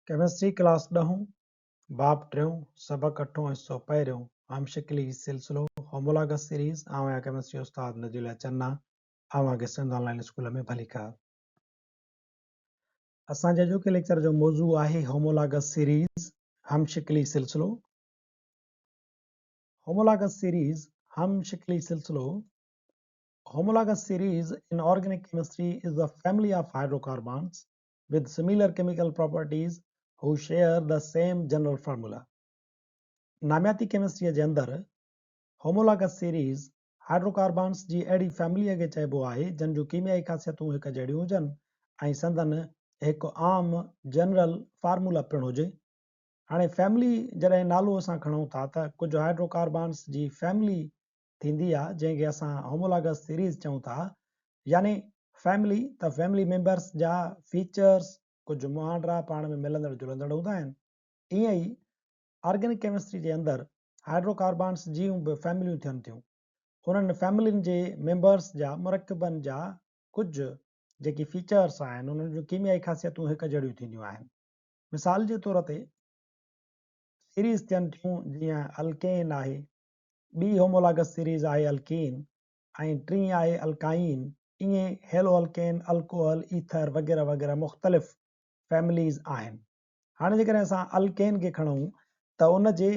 Chemistry class ڏهون، باب ٽيون، سبق اٺون حصو پهريون، هم شڪلي سلسلو، Homologous Series، آئون آهيان ڪيمسٽري استاد نجي الله چنا، اوهان کي سنڌ آن لائين اسڪول ۾ ڀليڪار. اسان جي اڄوڪي ليڪچر جو موضوع آهي Homologous Series، هم شڪلي سلسلو. Homologous Series، هم شڪلي سلسلو، Homologous series in organic chemistry is the family of hydrocarbons with similar chemical properties who share the same general formula. نامياتي ڪيمسٽريء جي اندر Homologous series hydrocarbons جي اهڙي فيمليء کي چئبو آهي جن جون ڪيميائي خاصيتون هڪ جهڙيون هجن ۽ سندن هڪ عام جنرل فارمولا پڻ هجي. هاڻي فيملي جڏهن نالو اسان کڻون ٿا ته ڪجهه هائڊروڪاربانس جي فيملي ٿيندي آ جنهن کي اسان هومولاگس سيريز چئون ٿا يعني فيملي ته فيملي ميمبرس جا فيچرس ڪجهه مهانڊا پاڻ ۾ ملندڙ جلندڙ هوندا آهن ائين ئي آرگينڪ ڪيمسٽري جي اندر هائڊرو ڪاربانس جون به فيمليون ٿين ٿيون انهن فيملين جي ميمبرس جا مرڪبن جا ڪجهه جيڪي فيچرس آهن انهن جون ڪيميائي خاصيتون هڪ جهڙيون ٿينديون آهن مثال جي طور تي سيريز ٿين ٿيون جيئن الڪين آهي ٻي هومولاگس سيريز آهي الڪين ۽ ٽين آهي الڪائين، ائين هيلو الڪين، الڪوحل، ايٿر وغيره وغيره مختلف فيمليز آهن. هاڻي جيڪڏهن اسان الڪين کي کڻون ته ان جي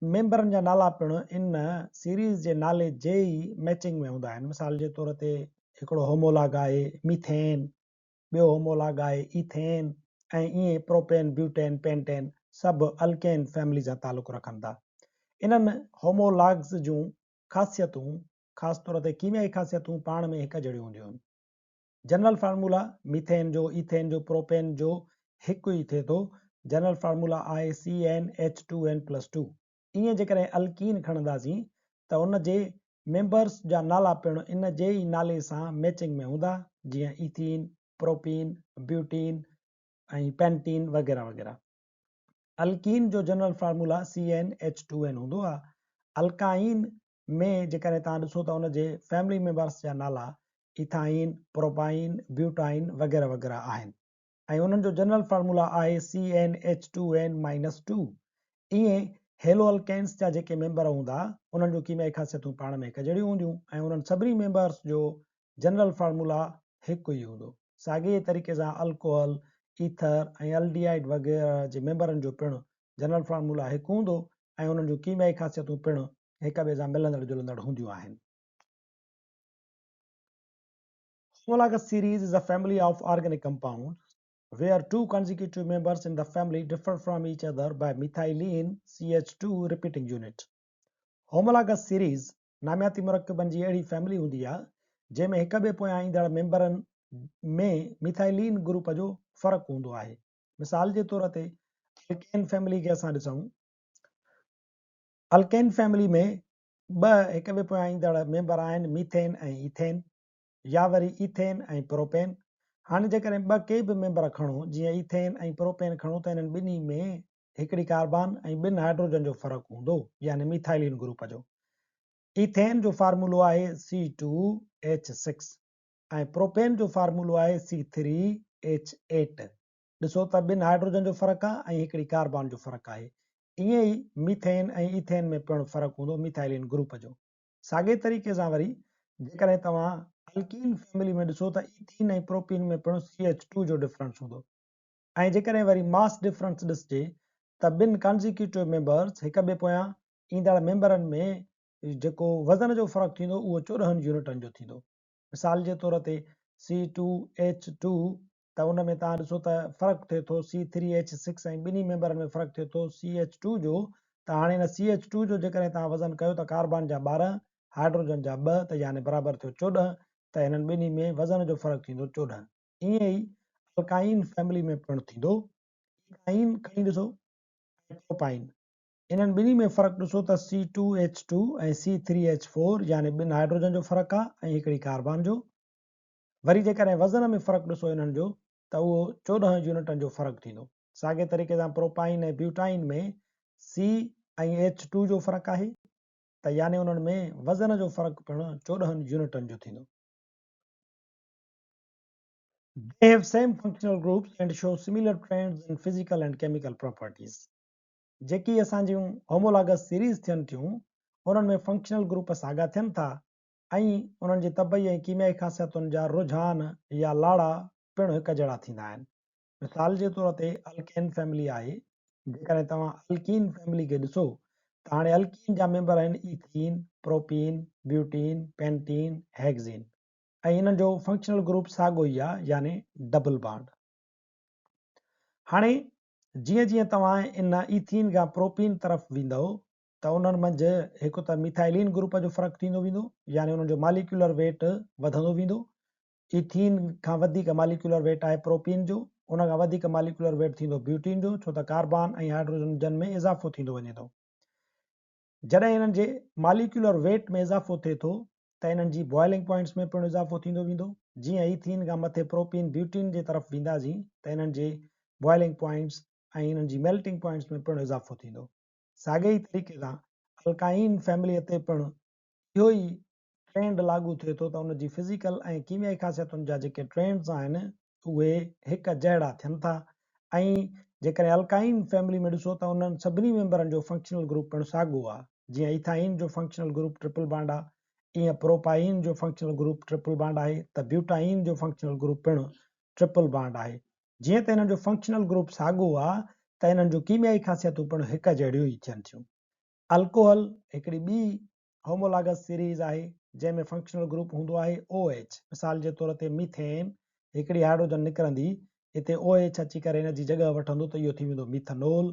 ميمبرن جا نالا پڻ ان سيريز جي نالي جي ئي ميچنگ ۾ هوندا آهن. مثال جي طور تي هڪڙو هومولاگ آهي ميٿين، ٻيو هومولاگ آهي ايٿين ۽ ائين پروپين، بيوٽين، پينٽين سڀ الڪين فيملي سان تعلق رکن ٿا. انهن هومولاگز جون خاصيتون خاص طور تي ڪيميائي خاصيتون پاڻ ۾ هڪ جهڙيون هونديون آهن. جنرل فارمولا ميٿين جو، ايٿين جو، پروپين جو هڪ ئي ٿئي ٿو. جنرل فارمولا آهي C N H two N plus two. ائين جيڪڏهن الڪين کڻنداسين ته ان جي ميمبرس جا نالا پڻ ان جي ئي نالي سان ميچنگ ۾ هوندا جيئن ايٿين، پروپين، بيوٽين ۽ پينٽين وغيره وغيره. الڪين جو general formula C N H two N هوندو آهي. الڪائين ۾ جيڪڏهن توهان ڏسو ته ان جي فيملي ميمبرس جا نالا ايٿائين، پروپائين، بيوٽائين وغيره وغيره آهن. ۽ انهن جو جنرل فارمولا آهي C N H two N minus two. ائين هيلو الڪينس جا جيڪي ميمبر هوندا انهن جون ڪيميائي خاصيتون پاڻ ۾ هڪ جهڙيون هونديون ۽ انهن سڀني ميمبرس جو جنرل فارمولا هڪ ئي هوندو. ساڳئي طريقي سان الڪوحل، ايٿر ۽ الڊيهائيڊ وغيره جي ميمبرن جو پڻ جنرل فارمولا هڪ هوندو ۽ انهن جون ڪيميائي خاصيتون پڻ هڪ ٻئي سان ملندڙ جلندڙ هونديون آهن. Homologous series is a family of organic compounds where two consecutive members in the family differ from each other by methylene CH2 repeating unit. Homologous series نامياتي مرڪبن جي اهڙي فيملي هوندي آهي جنهن ۾ هڪ ٻئي پويان ايندڙ ميمبرن ۾ ميٿائلين گروپ جو فرق هوندو آهي. مثال جي طور تي الڪين فيملي کي اسان ڏسون. الڪين فيملي ۾ ٻه هڪ ٻئي پويان ايندڙ ميمبر آهن ميٿين ۽ ايٿين. يا وري ايٿين ۽ پروپين. هاڻي جيڪڏهن ٻه ڪي به ميمبر کڻو، جيئن ايٿين ۽ پروپين کڻو ته انهن ٻنهي ۾ هڪڙي ڪاربان ۽ ٻن هائيڊروجن جو فرق هوندو، يعني ميٿائلين گروپ جو. ايٿين جو فارمولو آهي سي ٽو ايڇ سڪس ۽ پروپين جو فارمولو آهي سي ٿري ايڇ ايٽ. ڏسو ته ٻن هائيڊروجن جو فرق آهي ۽ هڪڙي ڪاربان جو فرق آهي. ائين ئي ميٿين ۽ ايٿين ۾ پڻ فرق هوندو ميٿائلين گروپ جو. ساڳئي طريقي سان وري جيڪڏهن توهان الڪين فيملي ۾ ڏسو ته ايٿين ۽ پروپين ۾ پڻ سي ايڇ ٽو جو ڊفرنس هوندو ۽ جيڪڏهن وري ماس ڊفرنس ڏسجي ته ٻن ڪانزيڪيوٽو ميمبرز هڪ ٻئي پويان ايندڙ ميمبرن ۾ جيڪو وزن جو فرق ٿيندو اهو 14 يونٽن جو ٿيندو. مثال جي طور تي سي ٽو ايڇ ٽو ته ان ۾ توهان ڏسو ته فرق ٿئي ٿو سي ٿري ايڇ سڪس ۽ ٻنهي ميمبرن ۾ فرق ٿئي ٿو سي ايڇ ٽو جو ته هاڻي ان سي ايڇ ٽو جو جيڪڏهن توهان وزن ڪيو ته ڪاربان جا 12 هائيڊروجن جا 2 ته يعني برابر ٿيو 14 ته هنن ٻنهي ۾ وزن جو فرق ٿيندو 14. ائين ئي الڪائين فيملي ۾ پڻ ٿيندو. ايٿائين کڻي ڏسو ۽ پروپائين انهن ٻنهي ۾ فرق ڏسو ته C two H two ۽ C three H four يعني ٻن هائيڊروجن جو فرق آهي ۽ هڪڙي ڪاربان جو. وري جيڪڏهن وزن ۾ فرق ڏسو انهن جو ته اهو 14 يونٽن جو فرق ٿيندو. ساڳئي طريقي سان پروپائين ۽ بيوٽائين ۾ سي ۽ ايڇ ٽو جو فرق آهي ته يعني انهن ۾ وزن جو فرق پڻ 14 يونٽن جو ٿيندو. They have same functional groups and show similar trends in physical and chemical properties. جيڪي اسان جون homologous series ٿين ٿيون انهن ۾ فنڪشنل گروپ ساڳا ٿين ٿا ۽ انهن جي طبعي ۽ ڪيميائي خاصيتن جا رجحان يا لاڙا پڻ هڪ جهڙا ٿيندا آهن. مثال جي طور تي الڪين فيملي آهي، جيڪڏهن توهان الڪين فيملي کي ڏسو ته هاڻي الڪين جا ميمبر آهن ايٿين، پروپين، بيوٽين، پينٽين، هيگزين. ۽ انهن جو فنڪشنل گروپ ساڳيو ئي آهي يعني ڊبل بانڊ. هاڻي جيئن جيئن توهان ان ايٿين کان پروپين طرف ويندؤ ته انهن منجهه هڪ ته ميٿائلين گروپ جو فرق ٿيندو ويندو يعني انهن جو ماليڪيولر ويٽ وڌندو ويندو. ايٿين کان وڌيڪ ماليڪيولر ويٽ آهي پروپين جو، ان کان وڌيڪ ماليڪيولر ويٽ ٿيندو بيوٽين جو ڇو ته ڪاربان ۽ هائيڊروجن جن ۾ اضافو ٿيندو وڃي ٿو. جڏهن انهن جي ماليڪيولر ويٽ ۾ اضافو ٿئي ٿو ته انهن جي بوائلنگ پوائنٽس ۾ پڻ اضافو ٿيندو ويندو. جيئن ايٿين کان مٿي پروپين بيوٽين جي طرف وينداسين ته انهن جي بوائلنگ پوائنٽس ۽ انهن جي ميلٽنگ پوائنٽس ۾ پڻ اضافو ٿيندو. ساڳئي ئي طريقي سان الڪائين فيمليء تي پڻ اهو ئي ٽرينڊ لاڳو ٿئي ٿو ته ان جي فزيڪل ۽ ڪيميائي خاصيتن جا جيڪي ٽرينڊز آهن اهي هڪ جهڙا ٿين ٿا ۽ جيڪڏهن الڪائين فيملي ۾ ڏسو ته انهن سڀني ميمبرن جو فنڪشنل گروپ پڻ ساڳيو آهي جيئن ايٿائين جو فنڪشنل گروپ ٽرپل بانڊ آهي ايئن پروپائين جو فنڪشنل گروپ ٽرپل بانڊ آهي ته بيوٽائين جو فنڪشنل گروپ پڻ ٽرپل بانڊ آهي جيئن ته انهن جو فنڪشنل گروپ ساڳيو آهي ته انهن جون ڪيميائي خاصيتون پڻ هڪ جهڙيون ئي ٿين ٿيون. الڪوحل هڪڙي ٻي هومولاگس سيريز آهي جنهن ۾ فنڪشنل گروپ هوندو آهي OH مثال جي طور تي ميٿين هڪڙي هائيڊروجن نڪرندي هتي OH اچي ڪري هن جي جڳهه وٺندو ته اهو ٿي ويندو ميٿنول.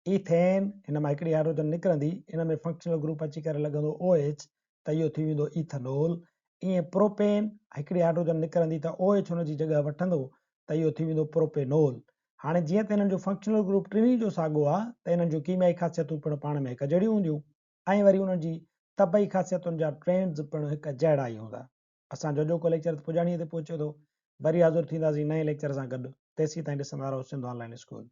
ايٿين هن مان هڪڙي هائيڊروجن نڪرندي ان ۾ فنڪشنل گروپ اچي ڪري لڳندو OH ته اهو ٿي ويندو ايٿنول. ائين پروپين هڪڙي هائيڊروجن نڪرندي ته OH هن جي جڳهه وٺندو ته اهو ٿي ويندو پروپينول. هاڻي جيئن ته انهن جو فنڪشنل گروپ ٽنهي جو ساڳيو آهي ته انهن جون ڪيميائي خاصيتون پڻ پاڻ ۾ هڪ جهڙيون هونديون ۽ وري انهن جي طبعي خاصيتن جا ٽرينڊز پڻ هڪ جهڙا ئي هوندا. اسان جو اڄوڪو ليڪچر پڄاڻيء تي پهچي ٿو. وري حاضر ٿينداسين نئين ليڪچر سان گڏ. تيسين تائين ڏسندا رهو سنڌ آن لائين اسڪول.